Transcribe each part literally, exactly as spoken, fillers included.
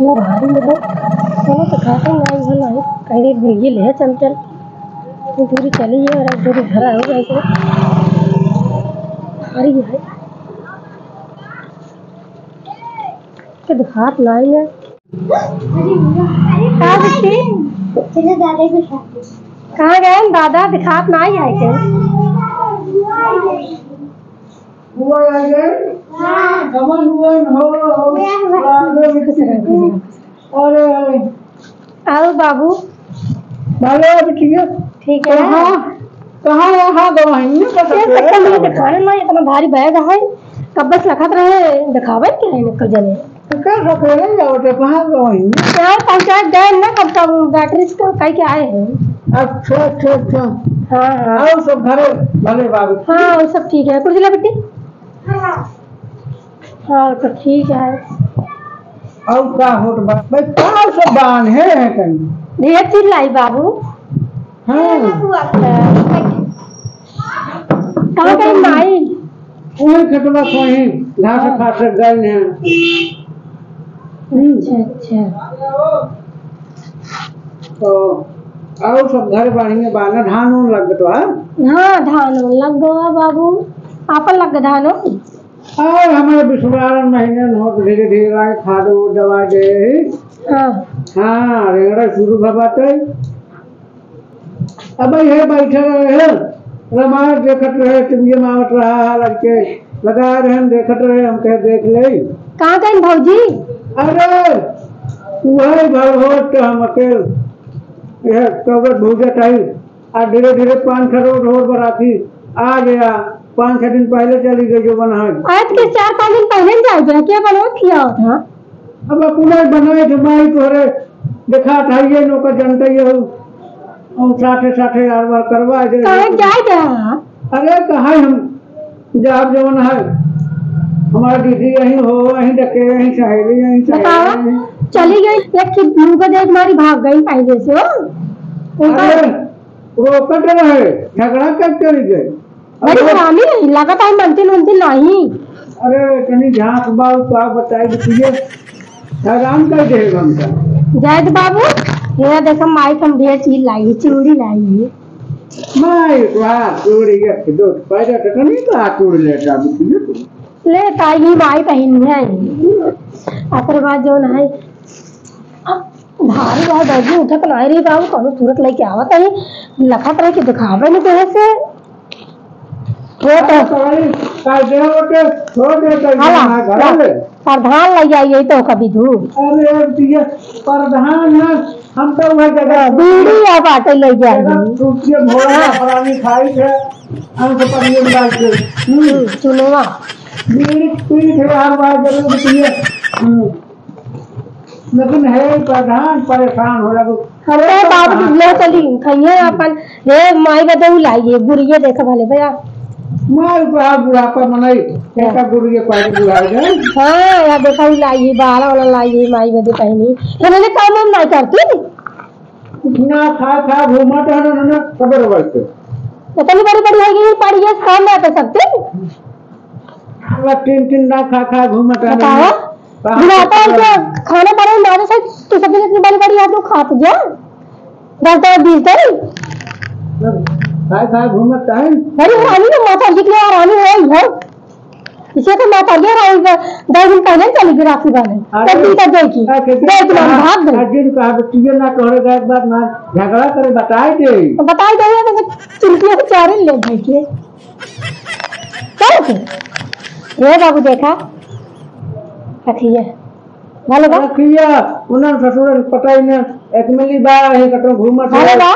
ना भारी मिले, चलो तो खाते हैं, नहीं है, नहीं, कहीं भैया ले चलते हैं। पूरी चली है और पूरी भरा हो गई है। भारी है। के दिखात नाई है। का बिट्टी? चलो दादा के साथ। कहाँ गए दादा? दिखात नाई है के? हुआ आ गए? हाँ। कमन हुआ हो, हो। हुआ, हुआ। अरे, अरे। अरे, अरे। आओ बाबू। बालो बिटिया। ठीक है। कहाँ, कहाँ यहाँ गवाही है? ये सब कमी दिखाने ना, इतना भारी बैग है। कब बस लखत रहे, दिखावे के है निकल जाने। तो क्या सकेले जाओ तो कहाँ गवाही है? यार, पहुँचा गए ना, कब, कब बैटरी से कहीं के आए हैं। अच्छा, अच्छा, अच्छा। हाँ, हाँ। आओ सब घरे, भले बाबू। हाँ, वो सब ठीक है। कुर्सी ला बिट्टी। हाँ। हाँ, तो ठीक है। और का होत बा? भाई, का सब बांधे हैं कहीं? ढेर चीज लाई बाबू। हाँ। कहाँ गई माई? वही खेतवा से वही घास हाँ। खा से गए हैं। हम्म। अच्छा, अच्छा। तो और सब घर बढ़िया बा ना, धान उन लग गया? हाँ, धान उन लग गया बाबू। आपन लग गया धान उन? और हमारे बिस्वारन महीने में होत धीरे धीरे लागे खाद उद दवा दे। हाँ। हाँ, रेंगड़ा शुरू भा बाटे। अब ये बैठे रहे, रामायण देखत रहे, टीवी में आवत रहा, लड़के लगा रहे, देखत रहे, हम कहे देख ले। कहाँ गई भौजी? अरे, वही भर होत हम अकेल, यह कवत भूजत आई। आ धीरे धीरे पाँच छह रोज और बराती आ गया। पाँच छह दिन पहले चली गई जो बना है। आज के चार पाँच दिन पहले न जाए गया, क्या बनवा किया था? अब अपना ही बनाए थे, माई तोहरे देखा था ये नौकर जनता ये हो। हम साथे साथे यार बार करवा दे। कहाँ जाए गया? अरे कहाँ हम जाब जवन है, हमारा दीदी यहीं हो, यहीं डके, यहीं सहेली, यहीं बतावा, सहेली। चली गई, एक खिद मुँह को देख मारी भाग गई पहले से हो। उनका अरे, रोकत रहे, झगड़ा कर चली गई। बड़ी अब हरामी रही, लागत है मनती उनती नहीं। अरे, तनी झांक बाऊ का बताई दीजिए, हैरान कर दे हमका। जायद बाबू, ये देखो माई हम ढेर चीज लाई, चूड़ी लाई। माई, वाह, चूड़ी एक दो पैदा तो नहीं तो आ चूड़ी लेता बुझिए। ले ताई ही माई बहिन है। ओकरे बाद जौन है, अब भारी बहुत दर्जी उठत नाई रही बाबू, कौनो सूरत लेके आवत है, लखत रहे कि दिखावे नहीं देहे से। वो तो अरे, काल दे वो के छोड़ दे तो हाँ, ना घर ले। प्रधान लइ जाइए तो कभी धू। अरे, दिया प्रधान ना, हम तो वह जगह हाँ, बीड़ी या बाटे लइ जाइए। जगह टूटिए भोला हाँ। परानी खाई थे, हम तो पनिए मिला के। हम्म। हम्म, चुनवा। बीड़ी पी थे हर बार जरूर पिए। हम्म। लेकिन है प्रधान परेशान हो लगे। अरे बाप रे, ले चली, खइए अपन। रे माई बदे उ लाइए, गुरिये देख भले भैया। माई बा बुढ़ापा मनई, हाँ। एका गुरिये पाए बुढ़ा जाए। हाँ, या देखा उ लाइए, बारह वाला लाइए, माई बदे पहनी। तो मैंने काम हम नहीं करती। ना खा खा घूमत है ना, ना, ना, खबर बस। इतनी बड़ी बड़ी हो गई, पड़ी है, काम ना कर सकती। अब तीन तीन ना खा खा घूमत है ना, बताओ। ना। बुढ़ापा है क्या? खाना बना, मारे से तू सब इतनी बड़ी बड़ी आदमी खात जा। दस दस बीस दिन। खाए खाए घूमत है। बड़ी हरामी है, माता जी के हरामी है, है। इसे तो माता जी हरामी है, दस दिन पहले चली गई राखी बांधे। अरे, तब भी तो देखी। अरे, देखी ना, हाँ, भाग गई। अर्जुन कहा, "तुझे ना तोहरे गए के बाद ना झगड़ा करे, बताए दे।" तो बताए दे, तो चिंतिया के चारे ले भाई के। क्या होते? ये बाबू देखा, रखिए। भले बा? रखिया, उन्हन ससुरन पटाई ने एक मिली बा, ही कटो घूमत भले है। बा?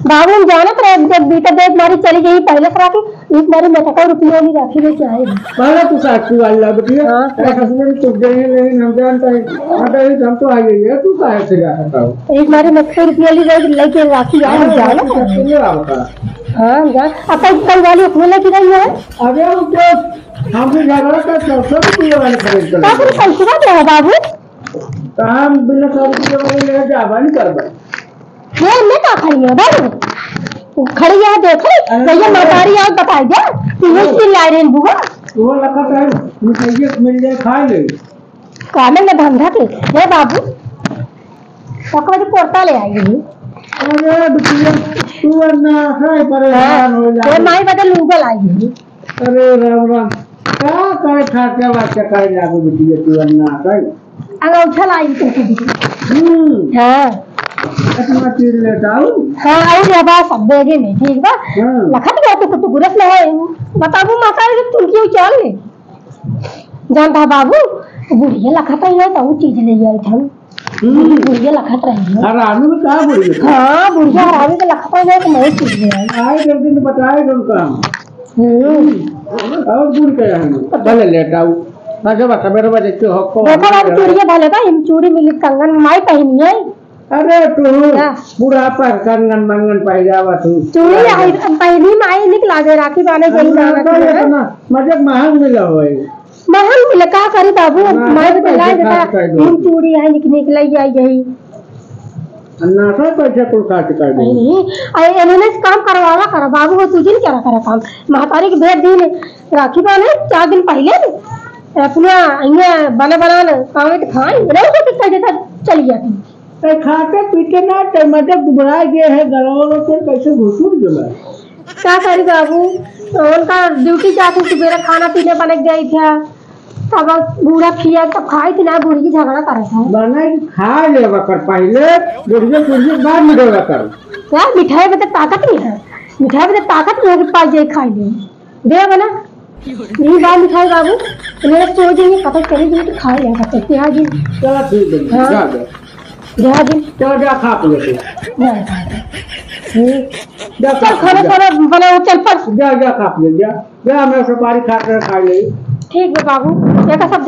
बाबू हम जानत रहे, जब बीता देख मारी चली गई, पहले से राखी, एक बारी मटका रुपया नहीं राखी में क्या है? पहले तू साक्षी वाली ला बिटिया, हाँ। तेरे ससुरन चुप गई है, लेकिन हम जानते हैं, हटा ही हम तो आ गई है, तू काहे से जा सकता हो? एक बारी मटका रुपया ली गई, लेके राखी आए, हम अरे, जानत बाकी रहे। सब सुन रहा होता। हाँ, हम जान, अब कल, कल वाली अपने लेके गई है। अरे, वो तो हमसे झगड़ा कर, सौ सौ रुपये वाले खरीद कर का फिर लेंगे। पैसवा दे है बाबू? तो हम बिना सौ रुपये वाले ले जाबा नहीं करबा। ये मैं का खड़ी है बाबू? खड़ी है, देखे? अरे, भैया, अरे। मतारी आओ, बताई दे। कि ये अरे। चीज लाई रहे बुआ। वो लखत है, मिठाइये मिल जाए, खा ले। कामे में धंधा के, हे बाबू, ओकरे बाद पोरता ले आई है। अरे बिटिया, तू ना खाए, परेशान हो जा। ये माई बदे लूगल आई है। अरे राम राम, का करे, खा के बात करे लागू बिटिया, तू ना खाए। अंगौछा लाई तो की बिटिया। हम्म। हाँ। इतना चीज लेता हूँ। हाँ, आई रे बा, सब देगे में, ठीक बा? हाँ। लखत गया तो कुछ गुरस नहीं है। बताबू माता रे, तुम क्यों चल ले? जानता है बाबू, बुढ़िया लखत आई है, तो वो चीज ले आई था। हम्म। बुढ़िया लखत रही है। हरामी में का बुढ़िया? हाँ, बुढ़िया हरामी के लखत आई है, तो मैं चीज ले आई। आए जल्दी तो बताए कौन काम। हम्म। और गुड़ के है। भले लेट आऊ। हाँ, जब सवेरे बजे के हो को देखो बाबू, चूड़िया भले बा, हम चूड़ी मिली, कंगन माई पहनी है। अरे तू क्या? बुढ़ापा कंगन मंगन पहिरावा तू। चूड़ी आई, पहनी माई निक लागे, राखी बाने जही हाँ, जाना तो थी ये ना। तो ना, मजे महंग मिला होए। महंग मिले, का करी बाबू, ना, माई तो तो लाई पैसे देता, खर्च कर दो। हम चूड़ी आई निक निक लाई आई यही। नासा पैसा कुल खर्च कर दे। नहीं, अरे इन्होंने से काम करवावा करो बाबू, हो तुझे नहीं करा करा काम। महतारी के भेज दिन राखी बाने चार दिन पहले अपना ये बना बना न पावे तो खाई, नहीं तो कितना देता चली जाती। ए, खाते पीते ना, टमाटर दुबरा गए है, गलवा वाला तेल कैसे घुसुर गया? का करी बाबू, तो उनका ड्यूटी जाती, सुबेरे खाना पीने बने गई था, तब बूढ़ा खिया, तब खाई थी ना, बूढ़ी की झगड़ा करे था। बना के खा लेवा कर पहले, बुढ़िया बुढ़िया बाद में डोला कर। यार, मिठाई में तो ताकत नहीं है, मिठाई में तो ताकत नहीं है कि पाँच जाए खाई ले। दे बना। यही बात मिठाई बाबू, मेरे सो जाइए, पता चली जाए तो खा लेगा, पता क्या जी। चला ठीक है, हाँ। जा, जा। जा जी। चला जा, खा पी ले तू। जा, जा, जा। हम्म। जा, चल, खा खाना, पी ले। खाना बनाओ, चल, पर। जा, जा, खा पी ले, जा। जा, मैं सुपारी खा कर खा ले। ठीक है बाबू, ये का सब